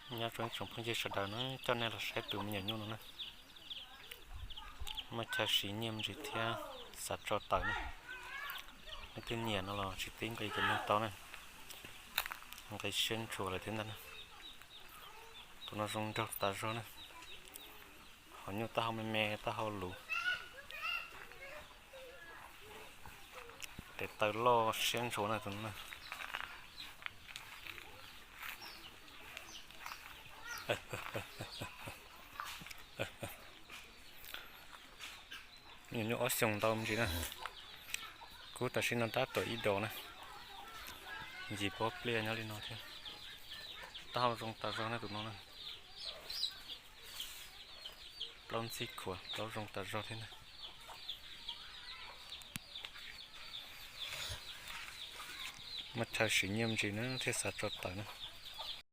Nyob zoo ib tsoom phooj ywg sawv daws na, coj nej los saib tus me nyuam nyuj no na. Muaj chaw siv nyiaj me ntsis thiab xav tso tawm na. Nej twb nyiam no los tsis txib nqi kom mloog tau na. Nqi siab ntshua lawm thiab ntag na. Tus no zoo nraug tas zog na. Hom nyuj taub hau me me, taub hau luv, tes taw loj siab ntshua na tus no na. Me nyuam nyuj ob xyoos ntau me ntsis na. Kub tam sim no tab tom ib dos na. Yim pob pliaj nyob li no thiab. Taub hau zoo tas zog na tus no na. Plaub ntxhib khuav, plaub zoo tas zog thiab na. Muaj chaw siv nyiaj me ntsis na thiaj xav tso tawm na.